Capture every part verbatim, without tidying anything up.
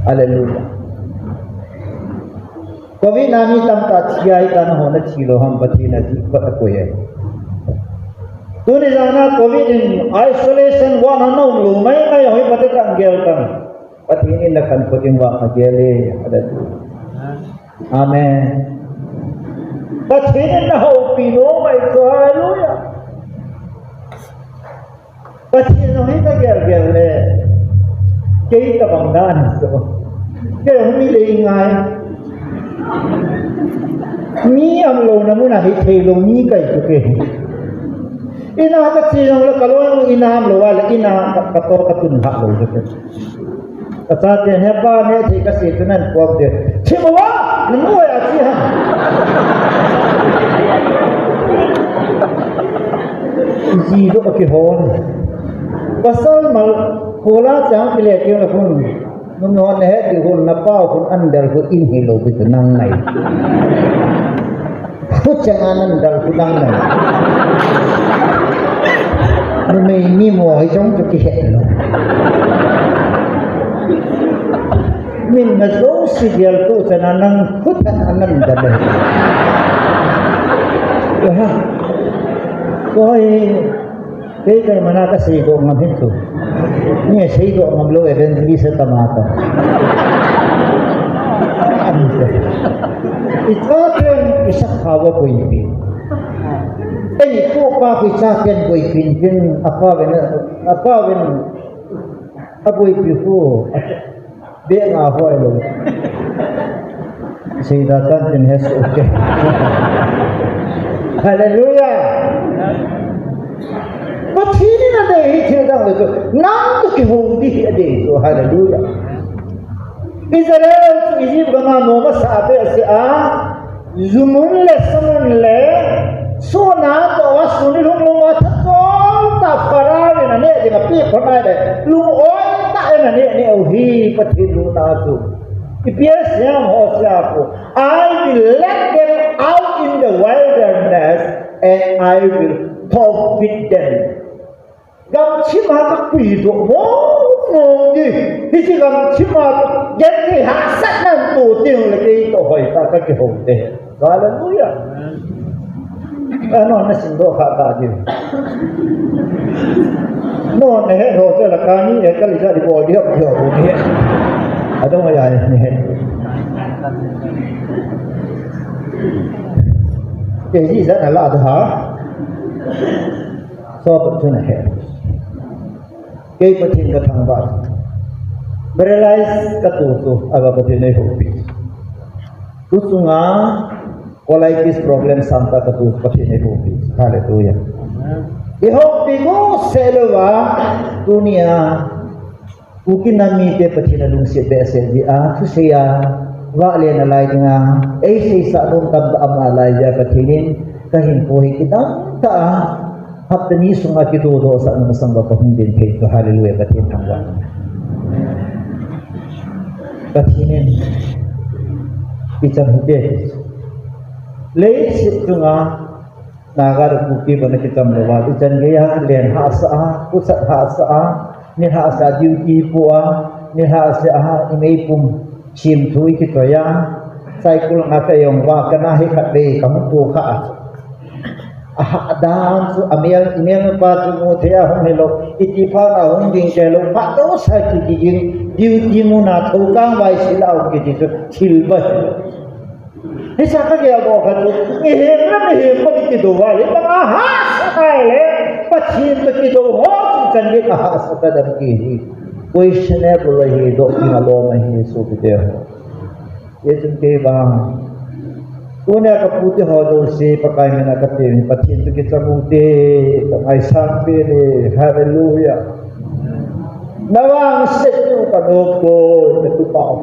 Hallelujah. Covid na mi tamtah thi a, hitia nahon athi lou ham, Pathen in ajih phat akoi e. Tuni jana Covid in isolation ward a naum lou maimai ho hi phatah in gel tan. Pathen in nakhantou ding uva agel e. Hallelujah. Amen. Pathen in nahoupi nom ahi chu. Hallelujah. Pathen jong hi kagel gel le, kei tabang dan chu. Kei hung mi lei ngai. Mi umlouna muna hithei lou mi kahi chu kei. Ina kache jong le kaloi nu ina umlou a le ina ka, kato katun lha lou chu kei. Kachaten, "Hepa, neh thei kasei chu nan pom te." "Thim uva, nanu a chi ha." Ji doh kihon. Pasal mal, kola chang kile keu na khun. Numei hon nahet diu khun, napa khun an del khun in hilou pi tu nang nai. Khuchang a nan dal khu dang nai. Numei ni mo hi jong chu kihe lou. Min na jouse gel tu chan a nang khuchang a nan dal le. Aha. Koi. Kei kaimana kasei doh ngam hin chu. Ni seidoh ngam lou evangelist tama ta. Ichaten isakha uva boipi. Eini kopa khu ichaten boipi in tin apa ven, apa ven aboipi khu. Beh nga hoi lou. Seida tan tin he soh kei. Hallelujah. Pathen in adei hi thil dang le chu. Nang toh kihou ding hi adei chu. Hallelujah. Israel chu Egypt gam a nom asah behseh a. Jumun le samun le, suna toh a sun i lhung lhung a thachol tah Pharaoh in aneh ding a peh khom nai le, lung-oi tah in aneh neh u hi Pathen lungna chu. Ipi asei ham Hosea khu, "I will let them out in the wilderness and I will talk with them." Gamthip a kapuidoh mong mong ding. Hiche gamthip a genthei hahsatnan toh ding le kei toh hoitah a kakihou te. Hallelujah. Anon nasimdoh kha ta ding. Non nahe ho te la kani e kali ja di bol di hop di hop di. Adong aya ni he. Kei ji ja na la da ha. Sopi chun ahe. Kei Pathen kathangvah. Paralyze katu chu, ava Pathen in eihoupi. Tuchunga colitis problem sangtah katu Pathen in eihoupi. Hallelujah. Eihoupi jouse louva, tunia Kuki nam mite Pathen alungset behseh jeh a, thusei a, vahle nalai dinga, eiseisah nom tamtah um nalai jeh a Pathen in, kahinkho hi kidang tah a, hapta ni sunga kidodoh sah nom sanga kahung din thei chu, hallelujah, Pathen thangvah. Pathen in, kicham hite. Leiset chunga, Naga le Kuki bou na kicham louva, ichan geiya, len hahsa a, khosat hahsa a, ni hahsa duty po a, ni hahsa a, imeipum, sim thu ikichoi a, cycle nga ka jong va, kana hi khatvei, kahung to kha a. Ahahdan chu, amel, imel pa chu mu thei a hung hilou, iti phat a hung ding kei lou, phat lou sa kiging, duty muna thokang vai sila hung kiti chu, thil ba. Hiche a kagel doh khat chu, mihem le mihem bou kidou a le, bang a hahsa nai le, Pathen toh kidou ho chu chan gei a hahsa tadem kit hi. Questionable ahi, doh ding alom ahi, sopite ho. Hichun kei vang. Tunia kapu te ho jouse, Pakai mina katem hi, Pathen toh kicham u te, kangaisang pen e, hallelujah. Navangset diu kanom poi, natupa u.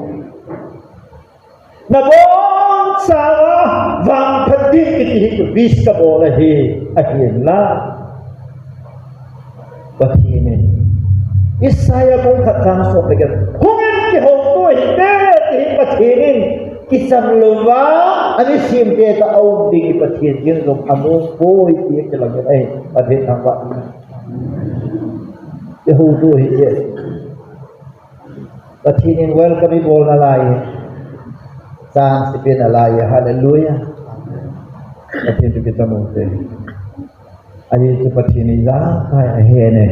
Nabonchauva vangphat ding kiti hi chu wish kabol ahi, ahinla. Pathen in. Isaiah bung khat chang som le get. Hungin kihouto hite, ti hi Pathen in. Kicham louva, ani simte tah a um ding hi Pathen in jong anom poi, ti kilang in ahi, Pathen thangvah. Kihouto hite. Pathen in welcome ibol nalai. Chance ipe nalai. Hallelujah. Pathen thu kitamu te. Ahi chu Pathen ijakai ahi ne.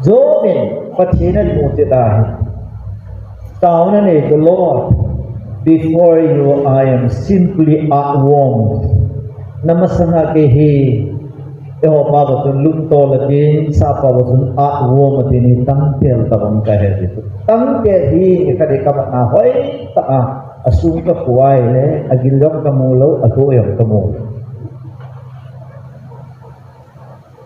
Job in Pathen amu te ahi. Taona nei chu, Lord, before you I am simply earthworm. Namasanga kei hi, eiho pao chun lungtol atin, sahpao chun earthworm atin, hi tangtel tabang kahi ti chu. Tangtel hi, kati kamatna hoitah a, asung kapuai le, agil jong kamu lou, alhu jong kamu lou.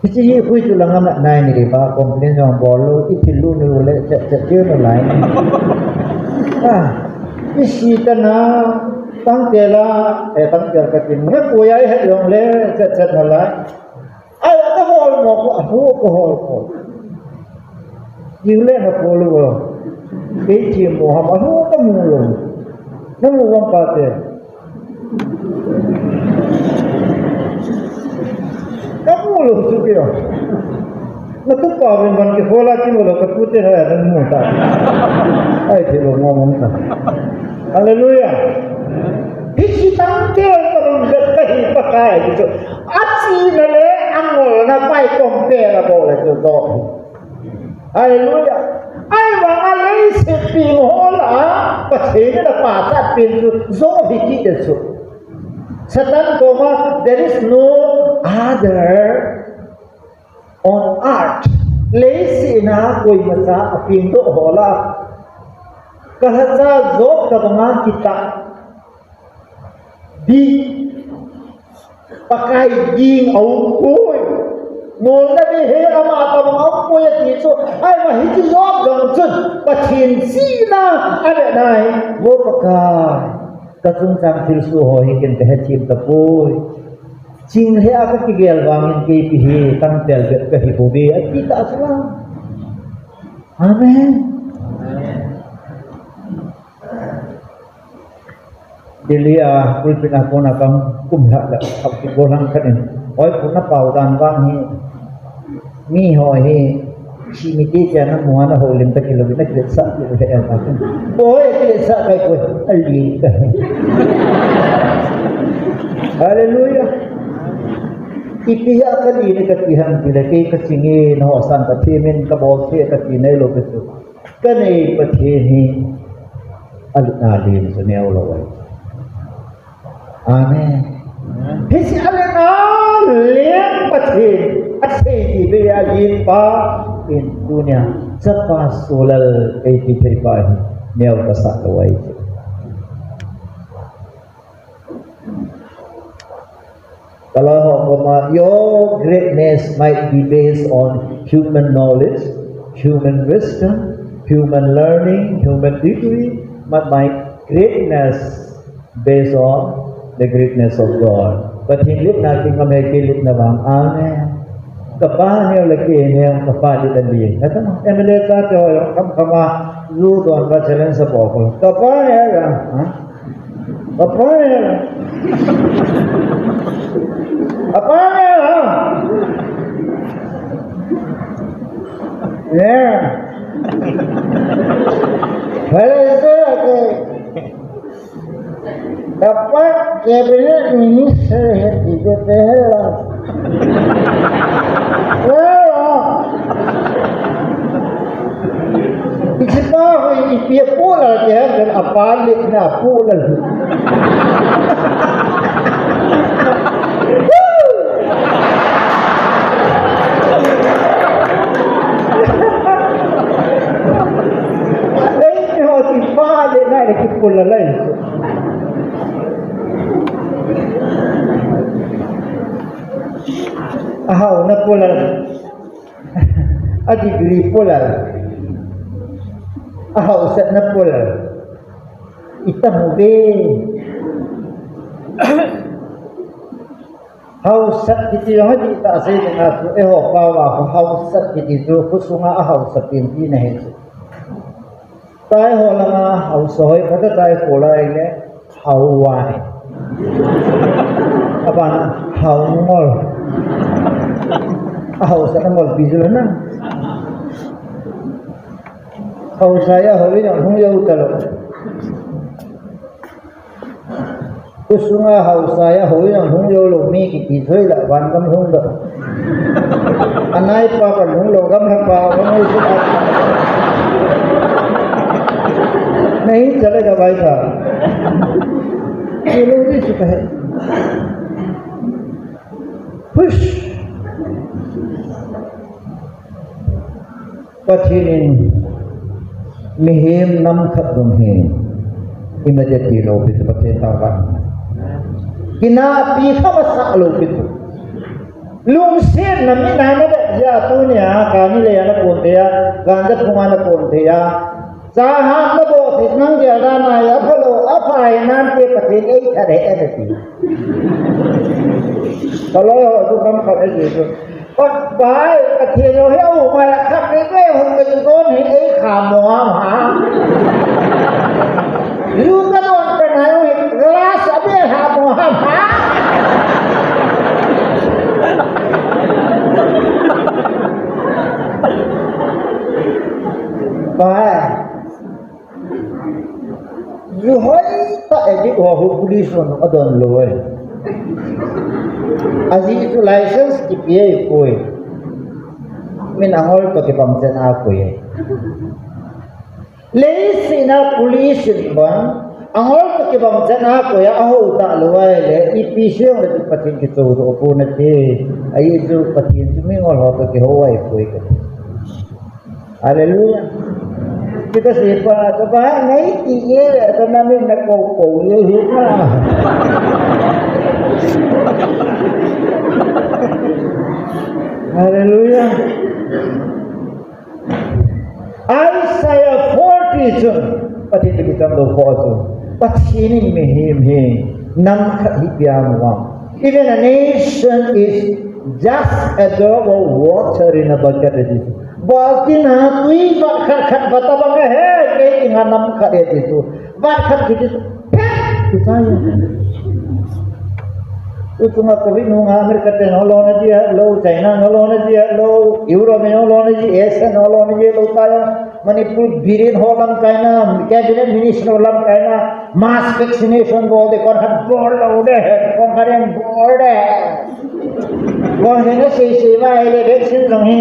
Hiche hi khui chu langa mat nai ni le ba complain jong bol lou, ithil lou nu le, chet chet lou nalai. Ah, isi tana, tangtel a, eh, tangtel katin, nga koi ai het jong le, chet chet nalai. Ai, kahol mo ko, ahu kahol ko. Jing le na ko lou. Kei thim mo ham, ahu kamu lou. Namu vang pa te. Kamu lou chu kei o. Natupa vin van kihol a kimu lou, katute na ya namu ta. Ai, thilou mo mo ta. Hallelujah. Hiche tangtel tabang kahi Pakai chu. Achena le angolna pai compare abol le chu to. Hallelujah. Ahivanga leiset peng ho lah a Pathen in apachat pen chu Job hi kiti chu. Satan koma, there is no other on earth. Leiset a koimacha apengdoh ho lah a, kalhacha Job tabanga kitah ding, Pakai ding aumpoi. Molna ding hi ama tabang aumpoi ati chu. Ahivang hiche Job jong chun Pathen chihna ana nei. Vo Pakai, kachungchang thilsoh ho hi ken kahethem tapoi. Ching lheh a kakigel vangin keipi hi tangtel bep kahi bouve ati tah chu la. Amen. Delhi a pulpit a kona kakum lhah leh, thao kibol lang khat in, oi, puna pao dan vang hi, mi ho hi, si mi ti cha na mu a na houlim ta kilou, na kiletsah kilou le em a. Boi, kiletsah kai boi, ali ka. Hallelujah. Ipi a kali ni kati ham tile, kei kaching e, nangho san kathem in, kabol thei kati nailou kati. Kanei Pathen hi alut a len chu neo lou ahi. Amen. Hiche alut a len Pathen, athei ti be a len pa in tunia chapa Solal eiti thei pa hi neo kasah lou ahi. Kala ho koma, your greatness might be based on human knowledge, human wisdom, human learning, human degree, but my greatness based on the greatness of God. Pathen lutna kingam he, kei lutna vang. Amen. Kapa neo le kei neo, kapa lut a len. Nata M L A chate ho jong khamkham a, ju don va challenge abol ko. Kapa neo le, ha? Apa ya? Apa ya? Ya. Pare se ake. Dapat cabinet minister he, tipe pehla. Well, ichi pa ho ipi a pulal ke hai, then apa lit na pulal. Ei, ho ti pa lit na ki pulal lai. Ahaona pulal. A degree pulal. Ahaosatna pulal. Ita mu ve. Haosat kiti jong ati ta sei na chu, eiho pao a haosat kiti chu, khusunga ahaosat pen tina ahi chu. Tai ho langa haosa hoi khat atai kho lai le, hao va ne. Abana, hao ngol. Ahaosatna ngolpi chu la na. Haosa a houin a hung jou talou. Khusunga haosa a houin a hung jou lou mi kiti soi la van gam hung da. Anai pa pan hung lou gam la pa kan hung su. Nahi chale ga bhai sahab. Ye log bhi chukha hai. Khush. Pathen in mihem nam khat dong hi imacha tilou pi chu Pathen tah khat. Kinapi kha masa lou pi chu. Lungsetna mi na na da ya tunia kani le ya na kon thei a, ganja phung a na kon thei a. Cha hahna bou thei nang dia da na ya phalo, apha hi nante Pathen ei khat he e ti. Phalo ho tu kam khat e ti chu. Bhai, Pathen jong hi aum a la khat veve hung ka chu don hi ei kha mo ham ha. Lu ka don ka na hi glass a be ha mo ham ha. Bhai. Ju hoitah a dik ho hu police hon adon lou e. Ajeh chu license kipe ahipoi. Min angol toh kibang chan a koi e. Leiset a police in bang angol toh kibang chan a koi a, ahou talou ahile, ipi seng le chu Pathen kichou doh pon ati. Ajeh chu Pathen chu mingol ho toh kihou ahipoi kati. Hallelujah. Kita sipa, kaba ngai ti ye, kana min na ko ko ye hi na. Hallelujah. Isaiah forty chun, Pathen te kitam do ko chu. Pathen in mihem hi nam khat hi pia mo. Even a nation is just a drop of water in a bucket, ati chu. Baltin a tui vat khat khat vat a bang ahi, kei dinga nam khat e ti chu. Vat khat kiti chu. Phet! Ti chai. Tuchunga Covid nunga America te ho lona ji lou, China ho lona ji lou, Europe ho lona ji, Asia ho lona ji lou taya. Manipur biren ho lamkaina, cabinet minister ho lamkaina, mass vaccination bol de, kon khat bol lou de, kon khat in bol de. Kon khat na sei sei va ile vaccine jong hi,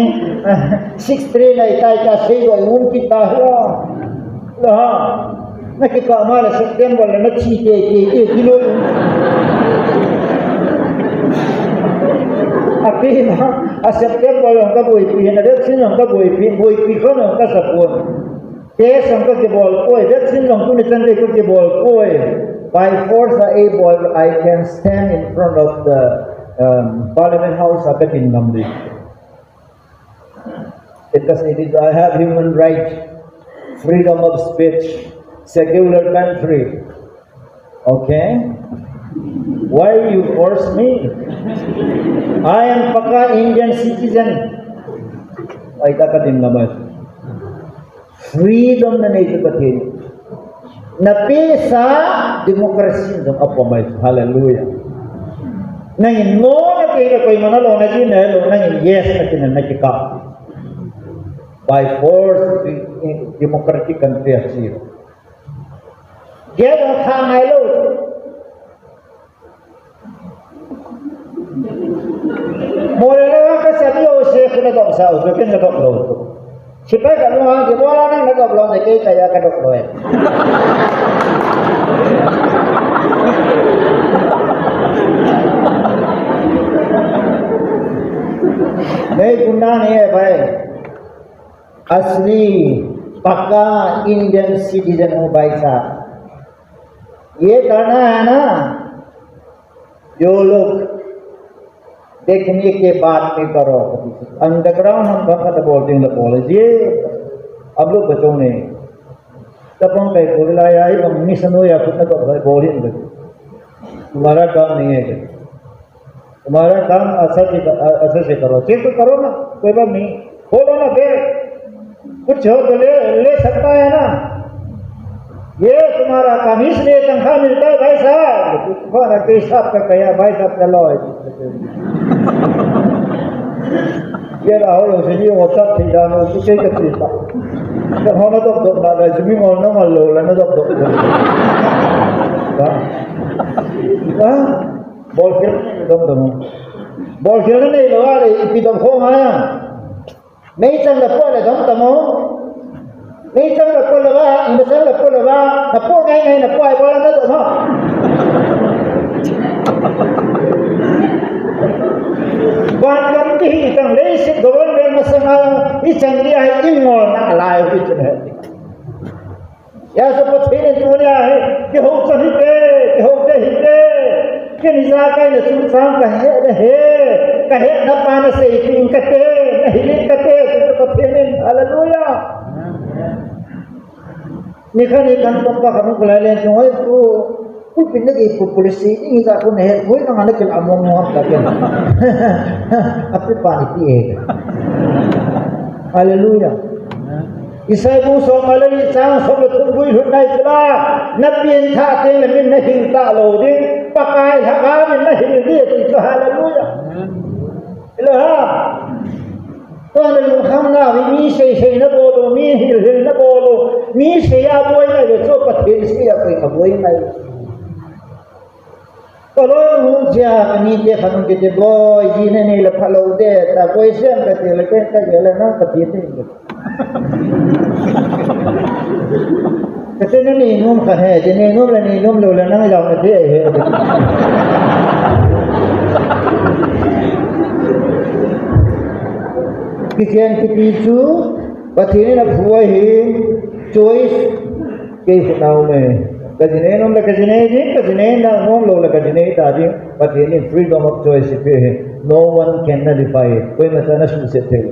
six three lai tai ta sei lou un kita lo. Lo ha. Na kikah ma le September le na thi te te te kilo. Api na, a September jong ka boipi, na vaccine jong ka boipi, boipi kho jong ka support. Test jong ka kibol poi, vaccine jong tuni chan gei ka kibol poi. By force a ei bol, I can stand in front of the, um, Parliament House a ka din ngam di. It does, it is, I have human right, freedom of speech, secular country. Okay? Why you force me? I am pakka Indian citizen. Ai ta ka din ngam a. Freedom na nei chu Pathen. Na pesa democracy jong apom ahi. Hallelujah. Nangin no nati le koima na lona ji nalou, nangin yes nati na nakikah. By force, democratic country ahi. Gel jong tha ngai lou. Mole le ka sa bi o se ku na dop sa o, ken na dop lou. Sipai ka lunghang kibol a nang na dop lou, na kei ka ya ka dop lou e. Nahi guna nahi hai bhai. Asli pakka Indian citizen ho bhai sahab. Ye karna hai na? Jo log dekhne ke baad mein karo. Underground hum khat bol denge, bol diye. Ab log bacho nahi. Tab hum kahin bol laya, ye hum mission ho ya khud na kab bol denge. Tumhara kaam nahi hai. तुम्हारा काम अच्छा से, अच्छा से करो। ठीक तो करो ना, कोई बात नहीं। बोलो ना फिर, कुछ हो तो ले, ले सकता है ना। ये तुम्हारा काम, इसलिए तनख्वाह मिलता है भाई साहब। तुम्हारा के हिसाब का कहा, भाई साहब चलो। ये रहो, ये सब ठीक है, वो तो क्या करती है? Ka hona dok dok na la, jumi ngol na ngol lo la na dok dok. Ba? Ba? Bol khel na dok dok. Bol khel na nei lo a le, ipi dok ho ma ya. Meichang la pua le dong tamo. Meichang la pua le ba, meichang la pua le ba, na pua ngai ngai na pua ai bola na dong ho. Ban lam ti hi tang le si government masanga i chang di ai i ngol na lai hui chun he. Ijeh a Pathen in tunia hi, kihou chan hite, kihou te hite. Ken ijakai na chungchang kahe, kahe, kahe na pa nasei ding kate, nahil ding kate, ati Pathen in. Hallelujah. Nikhat ni kan papa kan kulai len chung hoi pu, pu pin na ki pu policy, ni ka ku ne, hoi na ngana kin among mo ka ken. Api pa ni pi e. Hallelujah. Isaiah bung som le li chang som le thum bui lut nai chula, na pianthah teng le min nahil talou ding, Pakai Lhagao min nahil ding ati chu, hallelujah. Hello ha. Tua le lungkham na, mi sei sei na bol u, mi hil hil na bol u, mi sei a boi ngai le chu Pathen sei a koima boi ngai. Ka loi hung chia, ka ni te khat hung kiti, "Boi, ji na nei le phalou de, ta boi sem," kati le, ken kagel le nang kati te. Kati na nei nom khat he, ti nei nom le nei nom lou le nang jao na te he. Kichen kiti chu, Pathen in aphu ahi, choice. Kei khut a um e. Ka ji nei nom le ka ji nei ding, ka ji nei na nom lou le ka ji nei ta ding. Pathen in freedom of choice ipi ahi. No one can nullify it. Koima chan asuhset thei.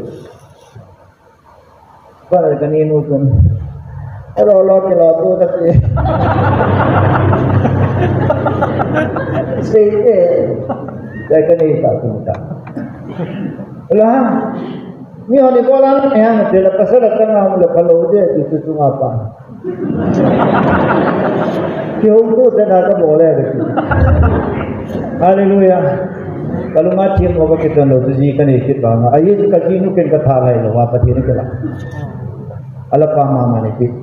Koi ka ni nu tun. Alo lo ki lo tu ka ti. Sei e. Ka ka nei ta tu ta. La. Mi hon ibola na hang te la pasal tanga um le phalou de ti tu tu nga pa. Kihouto te na kabol e. Hallelujah. Kalunga thim mo ka kitan lou tu ji ka nei kit ba nga. Ahi ka ji nu ken ka tha lai lou wa Pathen ka la. Ala pa mama ni kit.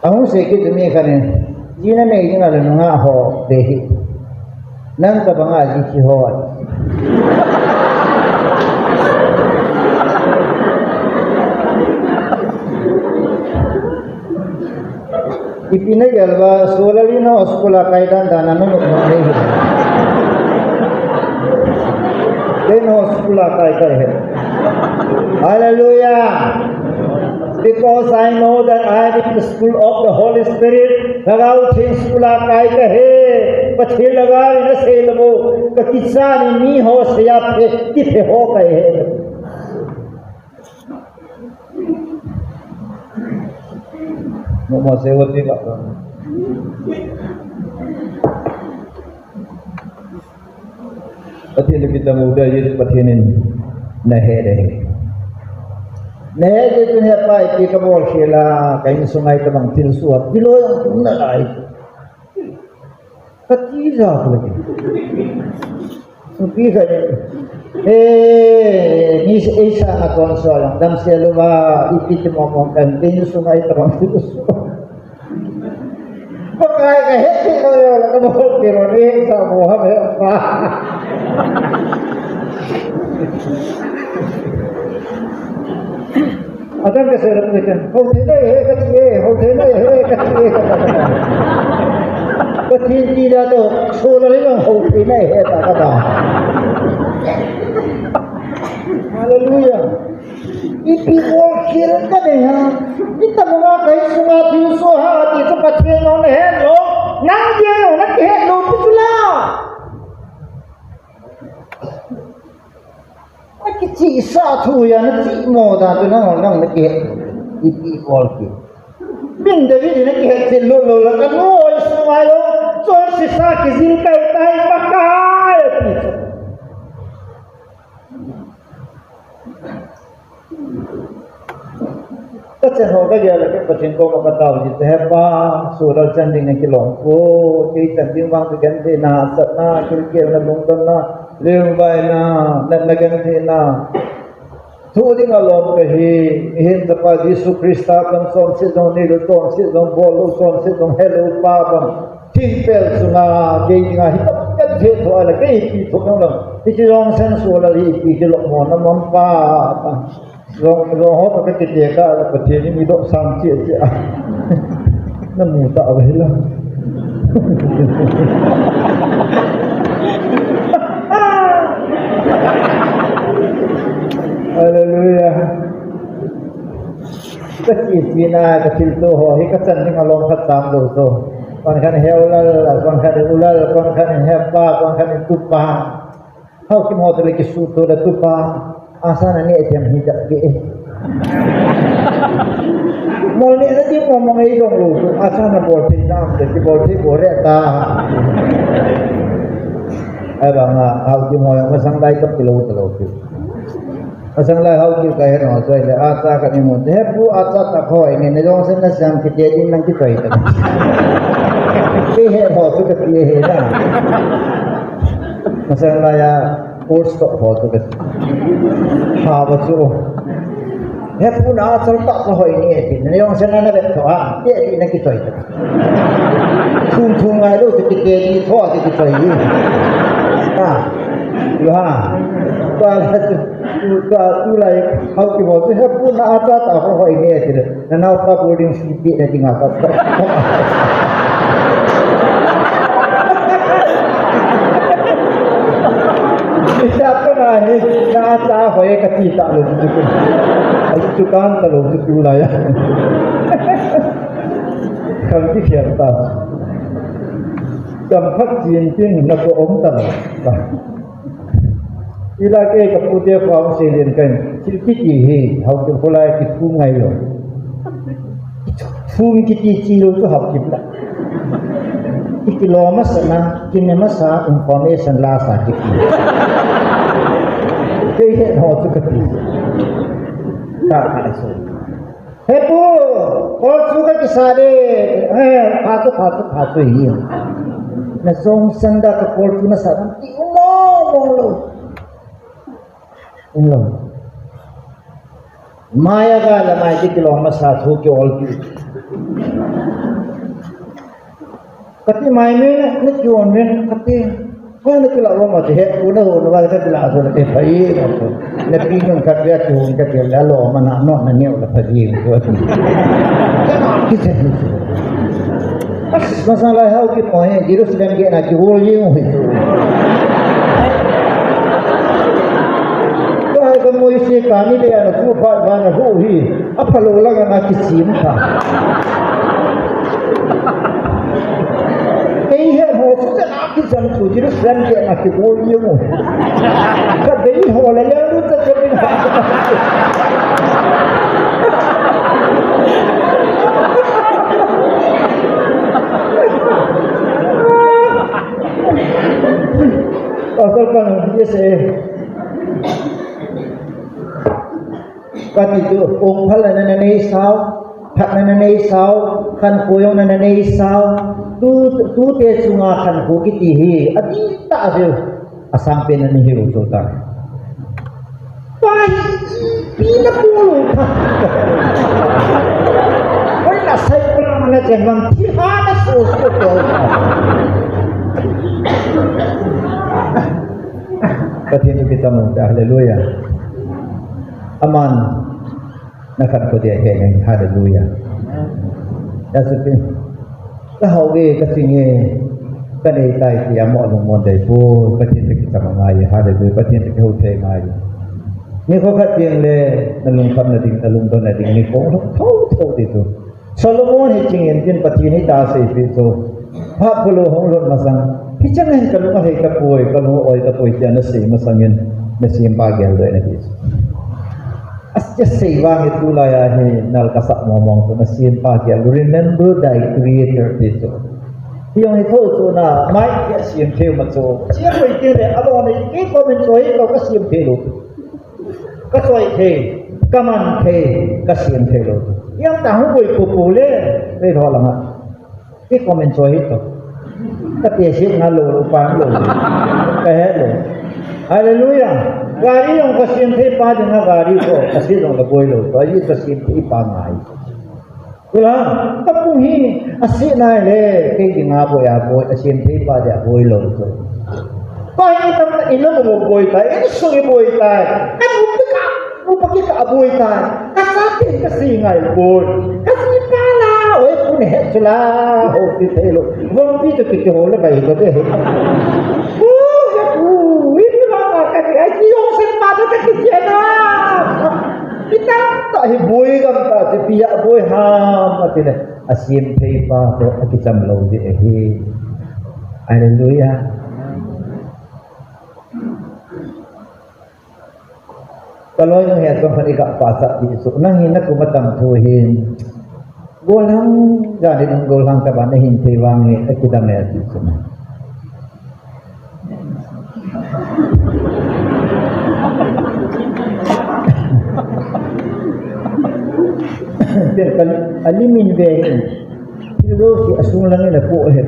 Ahung sei kit mi khat in, ji na nei ding a le nungah ho ve hih. Nang tabang a ji thi ho. Ipi na gel ba, solar in ho school a kai dan dan a nunung nung nei hi. Kei in ho school a kai kai he. Hallelujah. Because I know that I am in the school of the Holy Spirit. Lhagao Theng school a kai kahi. Pathen Lhagao in asei lou bou. Ka kichat in mi ho sei a phe, kiphe ho kahi. Mo mo sei vo ti ba. Pathen le kita mo da Jesu Pathen in na he de. Na he de tu he pa ipi kabol khel a, ka insung a itabang thil soh a, kilo jong tum nalai. Kati ja ko le. Pi ka ni. Eh, ni sa na kon so lang. Dam se lu ba, ipi ti mo mo kan, ka insung a itabang thil soh. Pakai ka het ti ko yo la ka bol ti ro ni sa mo ha me pa. Adam ka sera ni kan. Ho ti dai he ka ti he, ho ti dai he ka ti he ka ta. Ka ti ti da to, so la ni ho ti dai he ta ka ta. Hallelujah. Ipi bol khel ka nei ham. Itabang a ka insung a thil soh ham ti chu Pathen in na het lou. Nang dia na kihet lou pi chu la. Na kichihsah thu a na chih mo dan chu nang nang na kihet. Ipi bol khel. Min David in na kihet thil lou lou la ka nu oi sung a lou. Chon sisa kijil kai tai Pakai ati chu. Ka chen ho ka gel a, ka Pathen koma ka tao ji te, He Pa, solar chan ding a kilom ko, kei chan ding vang ka genthei na, satna, kilkel na, lungdon na, lungbai na, natna genthei na. Thu dinga lom kahi, mihem chapa Jesu Christa kan chonset jong neilou, chonset jong bollou, chonset jong helou pa bang. Thingpel chunga, kei dinga hi tapet he tho ala, kei pi tho nang lang. Hiche jong sen su la hi pi ke lom mo na mom pa. Jong, jong ho ka kiti ka la Pathen ni mi dok sang chi chi. Na mu ta ba hi la. Hallelujah. Ka chi chi na, ka thil to ho, hi ka chan ding alom khat tam lo to. Kon khan he u lal, kon khan u lal, kon khan he pa, kon khan tu pa. Haokip ho to le kisu to le tu pa. Asa na ne them hi da ke. Mol ne na ti mo mo ngai dong lo. Asa na bol thei na, te ki bol thei bol re ta. Ai ba nga, haokip ho yang masang dai ka pilo to lo ki. Masang lai haokip ka he no, choi le, acha ka ni mo. He pu acha ta khoi ni, ne jong sen na siam ki te din nang ki choi ta. Ki he ho chu ka ti he na. Masang lai a, course to ho chu ka ti. Ha ba chu. He pu na acha ta khoi ni, ti ne jong sen na na bet to ha, ti ti nang ki choi ta. Thum thum ngai lo, ti ti ke ni tho, ti ti choi ni. Ha. Yo ha. Tua la tu, tua tu lai, haokip ho tu, he pu na acha ta ho hoi ne ti le. Na nao pa boarding fee pe na dinga ka. Isa pa na he, na acha hoi ka ti ta lo tu. Ai tu kan ta lo tu lai. Khang ti khian ta. Kam phat chin tin na ko om ta ta. Ila ke ka pu te khang se lien kan. Thil kiti hi, haokip kholai ki thu ngai lo. Thum kiti chi lo chu haokip la. Ki kilom masa na, ki ne masa information la sa kiti. Kei he ho chu ka ti. Ta ka so. He pu, kol chu ka kisa de. He, pha chu, pha chu, pha chu hi. Na jong sanda ka kol chu na sa dam ti mo mo lo. Lo. Maya ga la mai ki kilom masa thu ki ol ki. Kati mai me na, na ki on me kati. Ko na kila wa ma te he, ko na ho na wa ka kila so na te phai ko. Na pi kan ka ya ko ka te la lo ma na no na ne la phai ko. Ki se. As, masang lai haokip ho he, Jerusalem ke na ki hol ye ho. Ko ai ka mo isi ka ni le na chu pha ba na ho hi. A pha lo la na ki sim ta. Kei he ho chu te na Kisan chu Jerusalem ke a kibol jeng u. Ka dei ho la le lu ta ke bin. Pastor kan yes eh. Kati chu, ong phalna na nei sao, phatna na nei sao, khankho jong na nei sao, tu, tute chunga khankho kiti hi, adih tah a chu, asangpen na nei hiu chu ta. Pai, pi na pu lu pha. Oi na sai pula mana chen mang thi ha na so so ko. Pathen thu kicham u ta, hallelujah. Aman, na khankho dia he ngai, hallelujah. Ka supi. Ka hau ve, ka sing e, ka nei tai ti amo lungmon dei poi, Pathen thu kicham ngai, hallelujah, Pathen thu kihou thei ngai. Nikho khat teng le, na lungkhamna ding, na lungdonna ding, nikho tho tho ti chu. Solomon hi chingin tin Pathen hi ta sei pi chu. Phat phulou hung lut masang. Hicheng hin ka lung ahei tapoi, ka lung aoi tapoi tia na sei masangin, na sempa geldoh na ti chu. Ache sei vang hi tulai a hi nal ka sah mong mong chu na sempa gel. Remember thy creator ti chu. Hi jong hi tho chu na mai ki sem thei ma chu. Sem hoi ti le alo nei ki comment choi ko ka sem thei lou. Ka choi thei, ka man thei, ka sem thei lou. Yang ta hung boi pu pu le, le tho lama. Ki comment choi hi to. Ka te si nga lo lo pa lo. Ka he lo. Hallelujah. Gari jong kasem thei pa dinga gari ko, asem jong kaboi lou, aji kasem thei pa ngai. Kula, kapung hi, asem nai le, kei dinga boi aboi, asem thei pa dia boi lou ko. Pai tam na ina mo boi tai, ina sungi boi tai, ina mo pika, mo pakita boi tai. Kasa tin kasi ngai boi. Kasi pala, oi pun he chula, ho pi thei lou. Von pi to ki ho le bai ko de. U, ya u, i pi ba ka ka ai ki yong sen ma to ka ki na. Kita ta hi boi gam ta, ti pi ya boi ham, ati le. Asem thei pa to, akicham lou de hi. Hallelujah. Kaloi nung he song khan i gah pasa ti chu. Nang hi na kum a tam thu hin. Golhang, jani nung golhang ka ba na hin thei vang hi, a kidang e ti chu. Ken kal, a limin ve hi. Thil lo si a sung lang in a po he.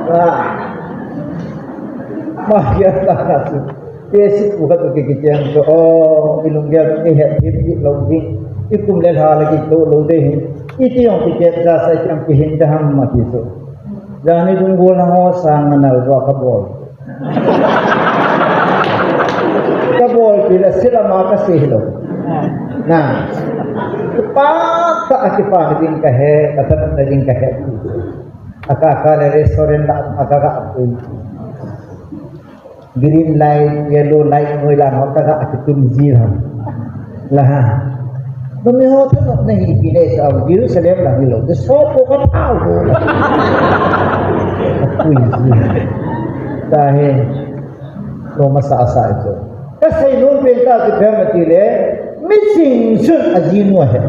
Ah. Ma ya ta na su. Te si pu ha to ki ki tiang to. Oh, i lunggel i he thip ki lo ding. I kum le lha le ki to lo de hin. I ti ong ki ke ja sa ki ang ki hin da ham ma ti so. Jani dung go la ho sang na nal wa ka bol. Ka bol pi la sila ma ka si lo. Na. Pa ta a ki pa ding ka he, ka ta na ding ka he. Aka ka le restaurant la aka ka a pi. Green light, yellow light, noi la no ka ka a ki tum ji la. La ha. Numei ho thanopna hi ipi nei sa, Jerusalem lang hi lo, the soap ko ka thao ho. Apui ji. Tahe, lo masa asa ito. Kasei nom pen ta ti phem ati le, miching chun ajinu ahe.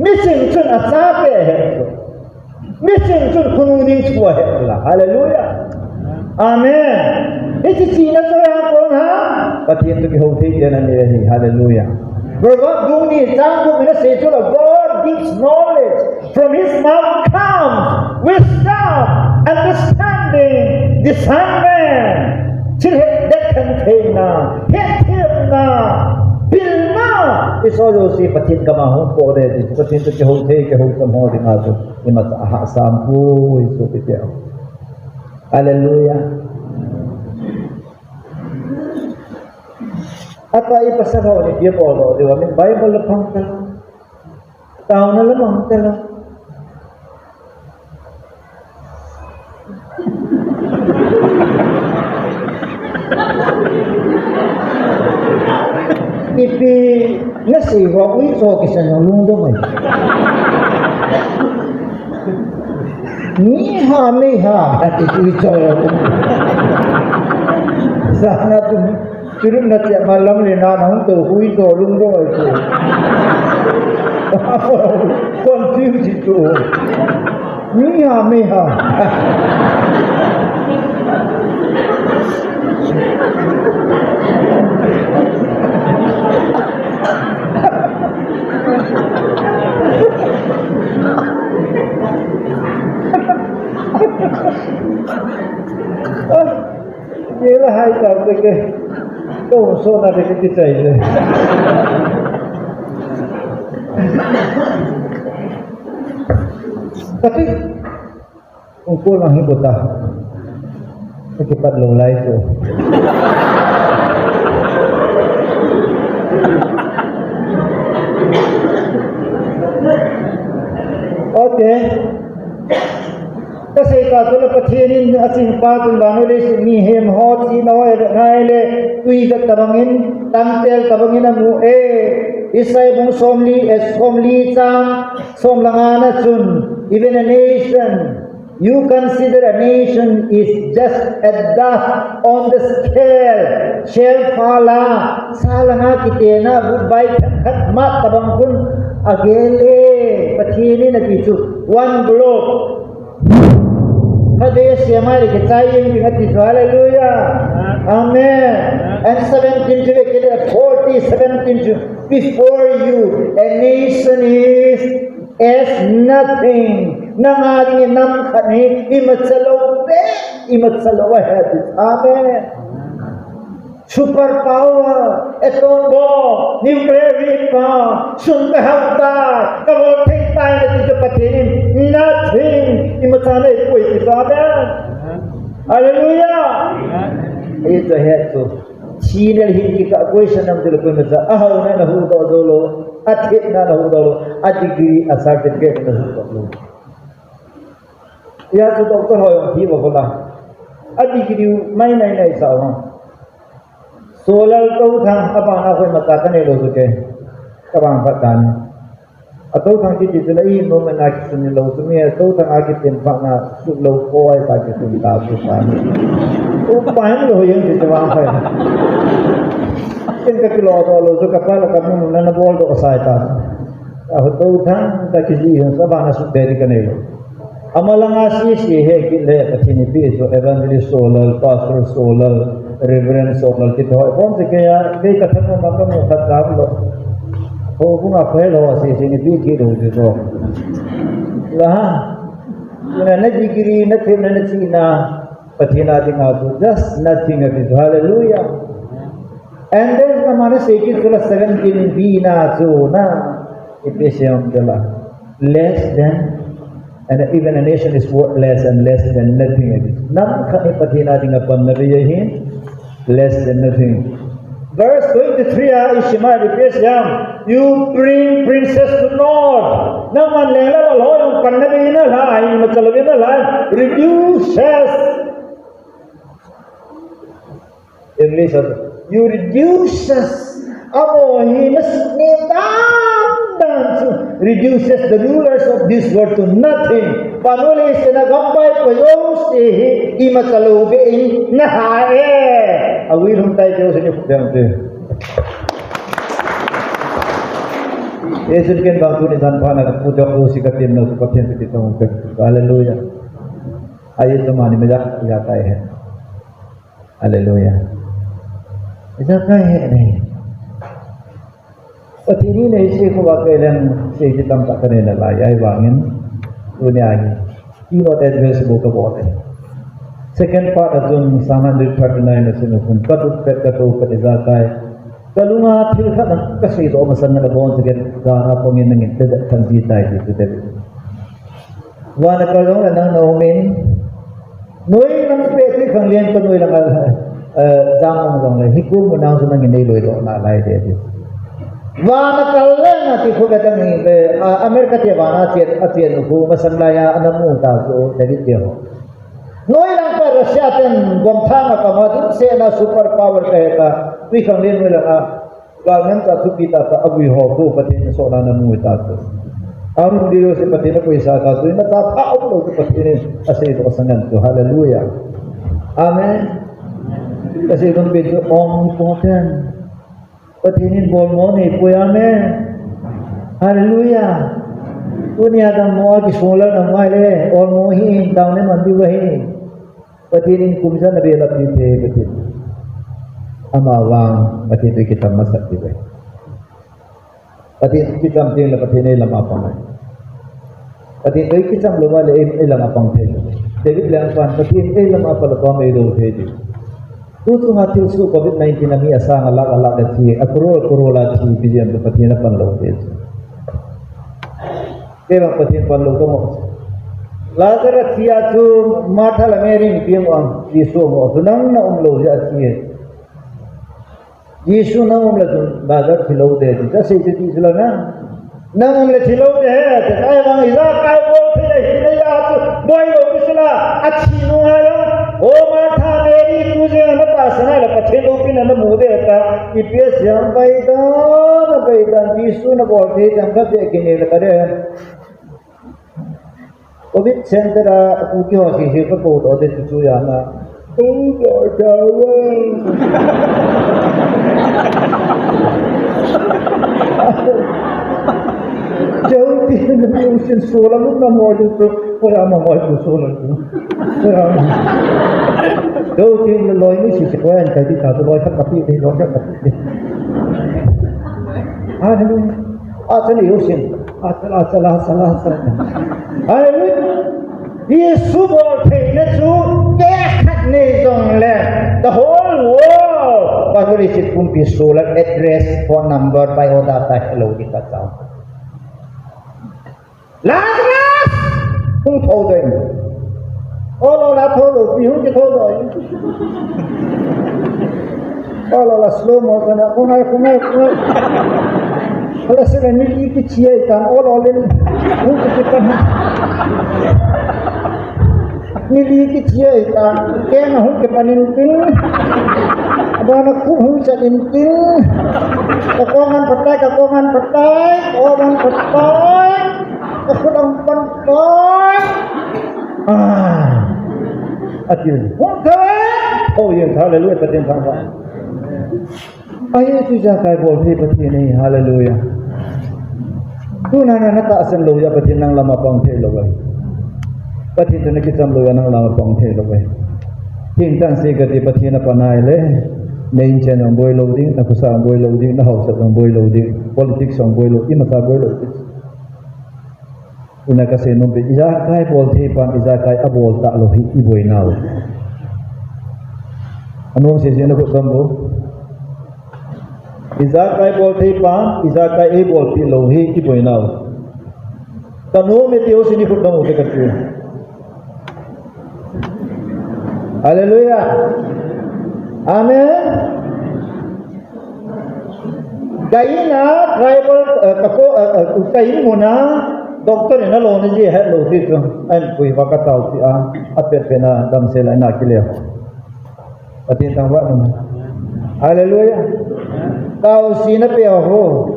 Miching chun achate ahe. Miching chun khonung ding thu ahe la. Hallelujah. Amen. Hiche chihna chu hang kon ha. Pathen toh kihou thei te na ni hi. Hallelujah. Proverb bung ni chang gup na sei chu la, God gives knowledge. From his mouth comes wisdom, understanding, discernment. Thil hetdet khen theina, hetthemna, pilna. Isoh jouse Pathen kama hung po de ti. Pathen toh kihou thei, kihou cham ho dinga chu. Imacha ahahsam poi, sopite. Hallelujah. Atah i pasal ho ni pia bol lo, diu amin Bible la phang ta. Taona la mang ta la. Ipi nasei ho ui cho kisan jong lungdong mai. Ni ha mei ha, ati ui cho. Sana tu, turun na tia malam le na na hung to ui cho lungdong mai cho. Confuse to. Miha, miha. Ye la hai ta te ke. To so na de ke chai le. Kati, ung ko lang hi ko ta. Kipat lo lai ko. Okay. Kasei ta chu la Pathen in aching pa chun vannoi leiset mihem ho thina ho eina ngai le, tui vet tabang in, tangtel tabang in amu e. Isaiah bung somli, eh, somli chang, som le nga na chun, even a nation, you consider a nation is just a dust on the scale. Shel phala, sa le nga kitena, goodbye khat khat mat tabang khun, agel e, Pathen in ati chu, one globe. Khatvei a semai le kichai jeng ding ati chu, hallelujah. Amen. And seventeen chu ve kit le forty, seventeen chu, before you, a nation is as nothing. Nanga dingin nam khat hi imacha lou ve. Imacha lou ahi. Amen. Superpower, atom bomb, nuclear weapon, sun kahau tai, kabol thei tai nati chu Pathen in nothing, imacha neipoi ti chu. Amen. Hallelujah. Hichu ahi chu. Thina le hin kikah question nam chu le koimacha, ahaona nahuhdoh jou lou, athepna nahuhdoh lou, a degree, a certificate nahuhdoh lou. Hijeh chun doctor ho jong thi uva kola. A degree u mai mai mai sa uva. Solar touthang, abana koimacha kanei lou chu kei. Kabang phat dan. A touthang kiti chu la i nom na kisun lou chu mi, a touthang a kitin phat na sut lou ko ai ta kisun ta chu ta. Upa him lou jeng ti chu vang phai. Ken kakilo doh lou chu kapa la kamu na nabol doh sai ta. A touthang ta kiji jong sa bana sut be di kanei lou. Amalanga sese he kit le Pathen in eipeh chu Evangelist Solal, Pastor Solal, Reverend Solal kiti ho. Kon se kei a, kei kathat ma kamu khat jam lou. Houbung a phai lou sese in eipeh kit lou ti chu. La ha. Na, na degree, na thepna, na chihna, Pathen a dinga chu just nothing ati chu. Hallelujah. And then, na mana sei kit chu la seventeen B na chu na. Ephesians de la. Less than, and even a nation is worthless and less than nothing. Nam khat in Pathen a dinga panna bei ahi, less than nothing. Verse twenty-three a, i sim a, repeat jam. You bring princes to naught. Nangman leng le lal ho jong panna bei na la, imacha lou na la, reduces. English a, you reduces. Amaho hi nasutnem dan dan chu reduces the rulers of this world to nothing. Panu le sena gampai pa jouse hi imacha lou be in na ha e. A will hung tai jouse ni khu beng te. Jesu ken bang tuni dan pa na ku dok lu si ka tin no pa tin ti tong pe. Hallelujah. Aye to mani me ja ja tai he. Hallelujah. Ijakai he ne. Pathen in eisei khu va kei leng sei ti tamtah kanei nalai, ahivangin tunia hi keynote address bou kabol e. Second part a chun Psalm hundred thirty-nine a chun, "Kaduk pet katou pet ijakai, kalunga thil khat na kasei doh masang na bon segen, gana pangin nangin te det kan ji tai," ti chu David. Vana kal jong le nang na um in, noi lang pe ti khang lian pa noi lang a, eh, jam ang jong le, hi kum nang chu nangin nei loi doh nalai de ti. Vana kal le na ti khu ka tang hi le, ah, America te vana a chiat, a chiat nu khu masang lai a, ana mu ta chu David te ho. Noi lang pa Russia ten bom thang a kama ding se na super power ka he ka, tui khang lian noi lang a, Galngan ta thupi tah tah a vui ho khu Pathen in sohna na mu ta chu. Arum dilo se Pathen a poisa ta chu. Na ta pha um lou chu Pathen in asei doh sa ngan chu. Hallelujah. Amen. Asei doh pen chu omnipotent. Pathen in bolmo neipoi. Amen. Hallelujah. Tunia dammo a kisung lal na mai le. Olmo hi down le man diu ahi. Pathen in kum ijat na belap thei Pathen. Ama vang Pathen toh kicham masat thei. Pathen toh kicham teng le Pathen eilam a pang. Pathen toh kicham lou va le ei, eilam a pang thei. David lengpan Pathen eilam a pang lou va eidou thei ti. Tu chunga thilsoh covid nineteen a mi asang a lakh a lakh a thi, a crore a crore a thi, billion toh Pathen a pan lou thei. Kei vang Pathen pan lou ka mo. Lazarus thia chu Martha le Mary in pia mo, Jesu mo. Chu nang na um lou jeh a thi e. Jesu nang um le chun Lazarus thi lou te, ti ta sei ti chu la na. Nang um le thi lou te he, te ai vang ijakai bol thei le hi na ya chu boi lou pi sula, a thi nu ha ya. O Martha, Mary, tu jeng na tahsan a le Pathen loupina na mu de ta, ipi asei ham, baidan, baidan, Jesu na bol thei teng ka pe kine le ka de. Covid center a Kuki ho sese ka kou doh te chu chu ya na. Kou doh ta ve. Jou ti na mi u sin so la mun na mo ju tu. Ko ya ma mo ju so la tu. Ko ya ma. Jou ti na loi mi sese ko yan ka ti ta tu loi ka ka pi ni loi ka ka pi ni. Hallelujah. Achal u sin. Achal, achal, achal, achal. Hallelujah. Jesu bol theina chu, kei a Nei jongle, the whole world, Pastor Richard Pumpi Solar address, phone number, biodata, hello, di ka chao. Lazarus! Hung thou doi. Olo la thou lo, pi hung ki thou doi. Olo la slow motion a, kungai, kungai, kungai. Hala sila ni ki ki chia itan, olo le. Hung ki ki pan. Ni li ki chia itan, keng a hung ki pan in tin. Abana khu hung chat in tin. Ka kongan patai, ka kongan patai, kongan patai. Ka khut ang pan tai. Ah. Atin. Hung thou. Oh, yeah, hallelujah, Pathen thangvah. Ahi, tu ijakai bol thei Pathen ahi, hallelujah. Tuna na, na tahsan lou jeh a Pathen nang lama pang thei lou ahi. Pathen toh na kicham lou jeh a nang lama pang thei lou ahi. Thengtah in sei kati, Pathen apan ahile, na inchen jong boi lou ding, na khosa jong boi lou ding, na haosa jong boi lou ding, politics jong boi lou, imacha boi lou ding. Ina kasei nom pen, ijakai bol thei pan, ijakai abol talou hi, iboi nau. Anom sese na khut dom bou. Ijakai bol thei pan, ijakai eibolpi lou hi, iboi nau. Kanom e ti ho sini khut dom u te kati. Hallelujah. Amen. Ka in a tribal, eh, ka ko, eh, eh, ka in muna doctor in alo na ji het lou ti chu. An pui va ka tao ti a, a pet pet na damsel a ina kile. Pathen thangvah nom. Hallelujah. Kau si na pe ho.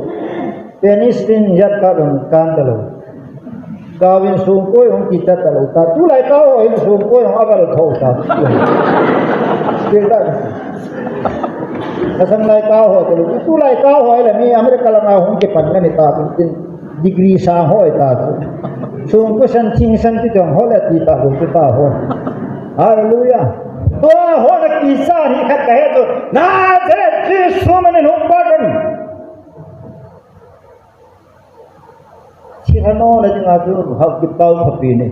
Penicillin jat ka dong kan ta lou. Kau in sungkoi hung kicha talou ta. Tulai kau ho in sungkoi hung aval thou ta. Sil ta. Kasang lai kau ho talou. Tulai kau ho le mi America langa hung kipan ngani ta tin degree sang ho ta. Sungkoi san thing san ti jong ho le ti ta ho ti ta ho. Hallelujah. Tua ho na kicha ni khat ka he tu. Nazareth Jesu min in hung patan. Thilha nona dinga chu hau kipau phapi ni.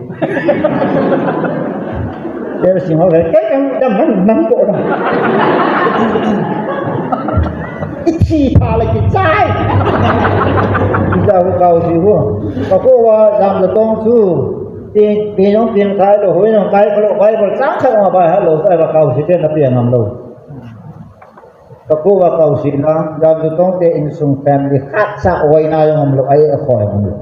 There sing ho le, kai kang dam nang nang ko dam. I thi pha le kichai. Kicha ho kau si ho. Ka ko wa jam da tong chu. Ti, ti jong tin kai lou, hoi jong kai lou, Bible chang chang ma bai ha lou, kai wa kau si te na pi ngam lou. Ka ko wa kau si na, jam chu tong te insung family khat cha oi na jong um lou, ai a khoi um lou.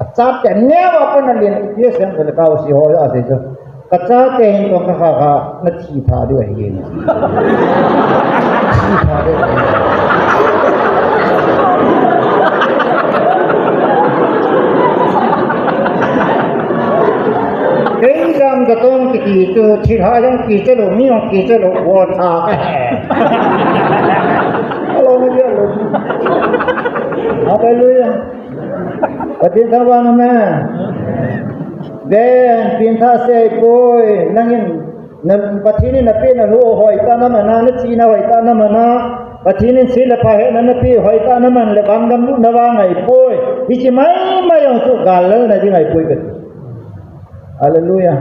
A chate neo a kon a lien, P S M le kau si ho a se chu. Ka chate hin tong ka kha kha, na thi tha diu ahi. Thi tha diu ahi. Kei jam ka tong kiti chu, thilha jong kicha lou, mi jong kicha lou, wo tha ka he. Hello, mi jia lou. Hallelujah. Pathen thangvah nom e. Ve, pin tha sei poi, nangin Na, Pathen in na pe na lou hoitah na man a, na chihna hoitah na man a, Pathen in sil le pha hehna na pe hoitah na man le vangam lutna vang ahi poi. Hiche mai mai jong chu gal lalna ding ahi poi kati. Hallelujah.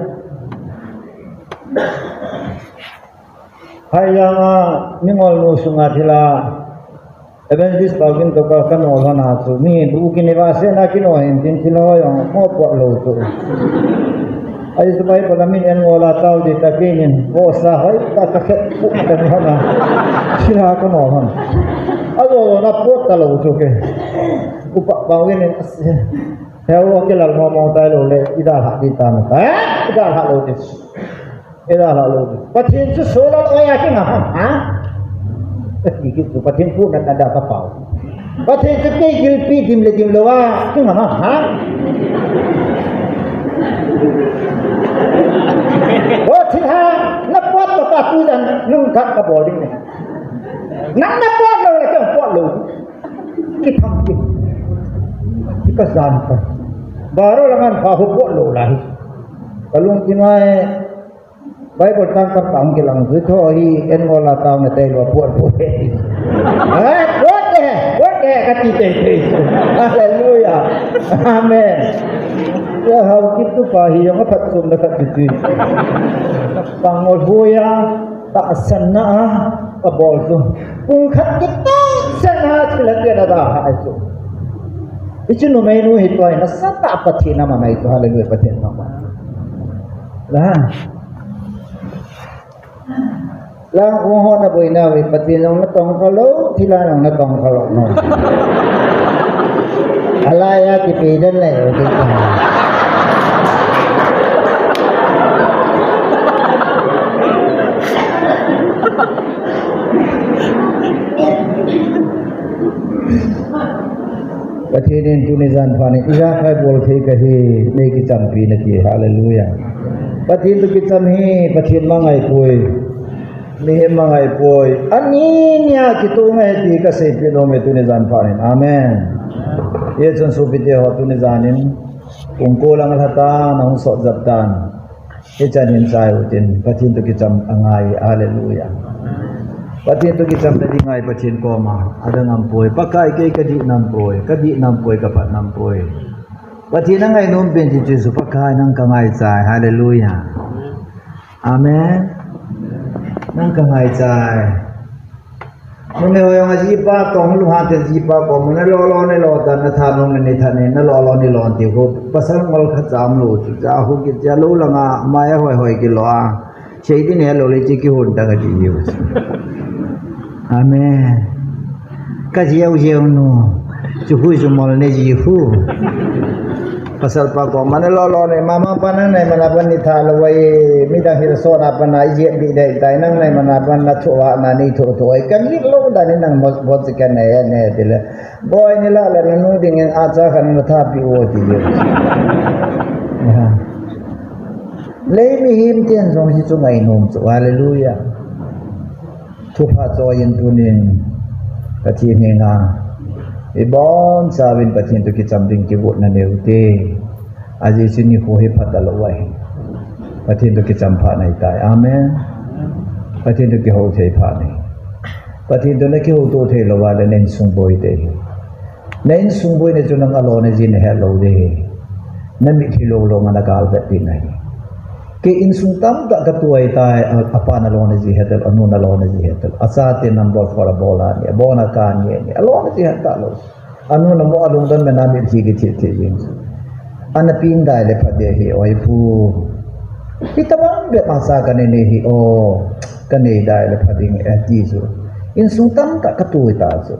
Haijang a, mi ngol nu sunga thilha Evangelist Paugin toh ka, ka nol hon a chu, mi bu kini va se na kino hin tin tin ho jong mo pot lou chu. Ahi chu Bible a min en ngol a tao di ta kinin, ko sa hoi ta ka khet pu ta ni hon a. Sina ka nol hon. A lo lo na pot ta lou chu ke. Upa Paugin in ase. He o ke lal mo mo tai lou le, ida ha di ta mo. Eh? Ida ha lou di. Ida la lo. Pathen chu solar oil a kingam ham, ha? Kati kit chu Pathen pu na na da ka pau. Pathen chu kei gilpi dim le dim lou a kingam ham, ha? O thilha, na pot to ka tu dan, nung khat ka bol ding ne. Nang na pot lou le ka pot lou. Kitham kit. Ki ka jan ka. Baro la ngan pha ho pot lou lai. Ka lung ki ngai. Bible tang tam tam kilang chu tho hi en ngol a tao na tei lo puat puat. Eh, puat de, puat de, kati tei tei. Hallelujah. Amen. Ya hau kit tu pa hi jong aphat sum na khat tu tu. Pangol huya, tahsanna a, kabol chu. Pung khat kitahsan a thil a tia da ha ai chu. Hichu numei nu hi tua hi nasatah a Pathen ama nai chu, hallelujah, Pathen ama. La. Lang kong ho na boina ve, Pathen jong na tong kha lou, thilha jong na tong kha lou no. Alai a kipe den le, o ti ta. Pathen in tuni jan phat in, ijakai bol thei kahi, nei kichampi nati, hallelujah. Pathen toh kicham hi, Pathen ma ngai poi. Mihem ma ngai poi. Ani nia kitung e ti kaseipeh nom e tuni jan phat in. Amen. Hijeh chun sopite ho tuni jan in. Pung ko lang lha tan, nahung sot jep tan. Hichan hin chai utin. Pathen toh kicham angai. Hallelujah. Pathen toh kicham nading ngai Pathen koma. Adang am poi. Pakai kei kadih nam poi. Kadih nam poi, kaphat nam poi. Pathen angai nom pen ti chu Pakai nang kangai chai. Hallelujah. Amen. Nang kangai chai. Numei ho jong ajipa tong lunghan te jipa koma na lo lo ne lo tan na thanom ne ni tha ne na lo lo ni lo ti ho. Pasal ngol khat cham lo chu cha hu ki cha lo langa mai a hoi hoi kilo a. Sei din he lo le chi kihon ta kati u. Amen. Ka jiau jiau nu. Chu hui chu mol ne ji hu. Pasal pa koma na lo lo ne mama pa nang nai mana pan ni tha lo wai. Midang hil so na pan na ijep bi dei tai nang nai mana pan na thu wa na ni thu thu ai kan ni lo da ni nang mo bo chi kan ne ne ti le. Boi ni la la na nu ding in a cha kan na tha pi o ti le. Lei mihem ten jong hichu ngai nom chu. Hallelujah. Thupha choi in tunin Pathen henga ibonchauvin Pathen toh kicham ding kigotna neiu te. Ajeh chu nikho hi phat alou ahi. Pathen toh kicham phat nei tai. Amen. Pathen toh kihou thei phat nei. Pathen toh na kihouto thei lou a le na insung boi te hi. Na insung boina chu nang alona jin na het lou ding. Na mitlhi lou lou a na gal vet ding ahi. Kei insung tamtah ka tuai tai, a, apa na lona ji het lou, anu na lona ji het lou. Achate number four a bol a ni, abona ka ni ni, alona ji het ta lou. Anu na mo alungdon me na mitlhi ki thi thi jing. Ana pin dai le pha de hi oi pu. Hitabang be ma sa ka nei nei hi o, ka nei dai le pha ding e ti chu. Insung tamtah ka tuai ta chu.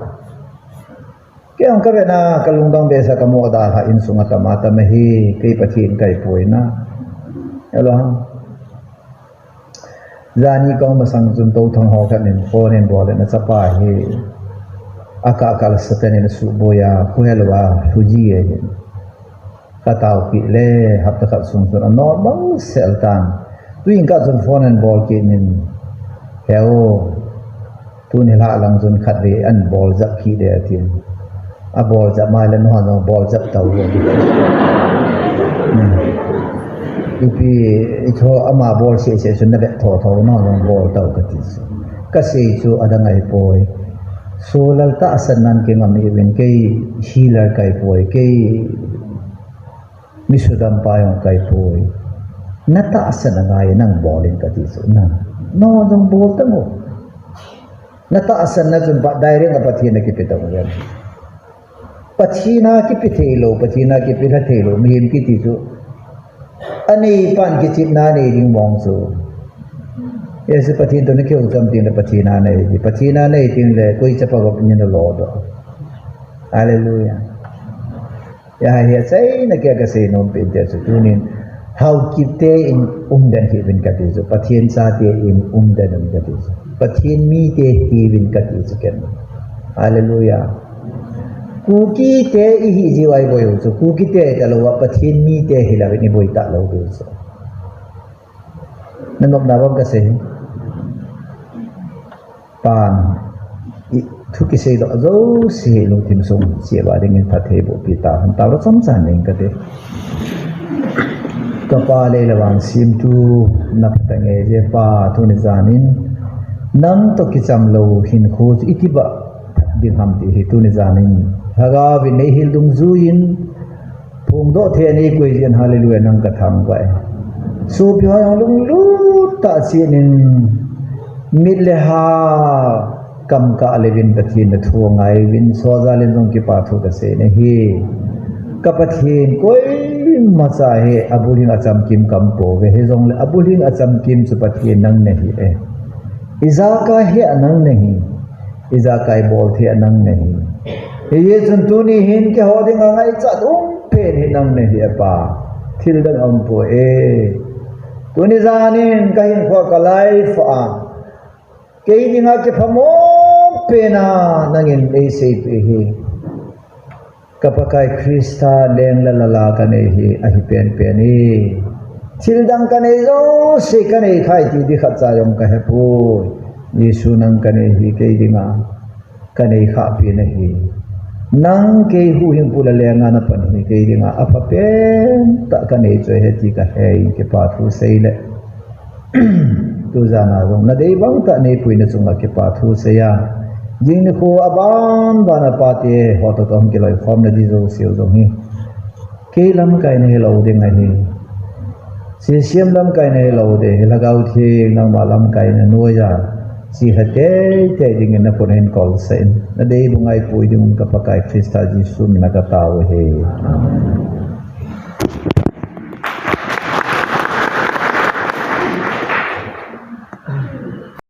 Kei jong ka vena, ka lungdong behseh a ka mo dalha insung atam atam ahi, kei Pathen kai poi na. Hello. Jani kong masang chun Touthang ho khat in phone in bol in achapa hi. Aka kal Satan in asuboi a, khu helou a, khu ji ahi. Ka taopi le, hapta khat sung chun a normal sel tan. Tuin ka chun phone in bol kit in, he o, tuni lha lang chun khat ve an bol jap kit de atin. A bol jap mai le nuha no bol jap tau le. Hmm. Ipi, itho ama bol se se chun na vet tho tho no no bol tau kati. Ka sei chu adang ahi poi. So lal tahsan nan kingam iuvin kei healer kai poi, kei mi sudam pa jong kai poi. Na tahsan angai nang bol in kati chu na. No jong bol ta mo. Na tahsan na chun ba direct a Pathen a kipe ta mo. Pathen a kipe thei lou, Pathen a kipe lha thei lou, mihem kiti chu. Anei pan kichepna nei ding mong chu. Jesu Pathen toh na kihou cham teng le Pathen a nei ding. Pathen a nei teng le koi chapa gop ni na lo doh. Hallelujah. Hia hi achaina kei a ka sei nom pen te chu tunin Haokip te in umden hih uvin kati chu, Pathen chate in umden uvin kati chu, Pathen mite hih uvin kati chu ken. Hallelujah. Kuki te ihi jiu a iboi u chu, Kuki te talou a Pathen mite hilou in iboi talou diu chu. Na nopna bang ka sei. Pan, i, thu kisei doh jouse lungthim sung cheh uva dingin phatthei boh pi tahen, taona chomcha nei inge kati. Ka Pa lei le van semtu, na phatah nge je Pa, tuni janin nang toh kicham lou hinkho chu iti bah phat ding ham ti hi tuni janin Lhagao vin nei hil dungjuiyin phongdoh thei a nei koi jeh in, hallelujah, nang ka thangvah e. Sopi ho jong lunglut tah cheh in, mit le ha kam kah le uvin Pathen na thu ngai uvin, soja le jong kipa thu kasei nahi. Ka Pathen koima cha hi abulhing achamkim kaum pouve, hijongle abulhing achamkim chu Pathen nang nahi e. Ijakai hi a nang nahi. Ijakai bol thei a nang nahi. Hichun tuni hin keiho dinga ngaichat um pen hi nang nahi e Pa. Thil dang aum poi e. Tuni janin ka hinkho ka life a kei dinga kiphamo pena nangin eiseipeh hi. Ka Pakai Christa leng le lala kanei hi ahi penpen e. Thil dang kanei jouse kanei khai ti ding khat cha jong kahepoi. Jesu nang kanei hi kei dinga kanei khah pen ahi. Nang kei huhhingpu le lenga napan hi kei dinga apha pentah kanei chu ahi ti kahe in kipa thu seile. Tujana jong nadei bang tah neipui na chunga kipa thu seiya. Jing nikho aban bana pate ho toh hung kiloikhom na ding jouse jong hi kei lamkaina hilou ding ahi. Sisiam lamkaina hilou ding, Lhagao Theng nangma lamkaina noiya. Chi kha teitei dingin nakhut hin kolsah in. Nadei bang ngaipui ding ka Pakai Christa Jesu mina katao ahi.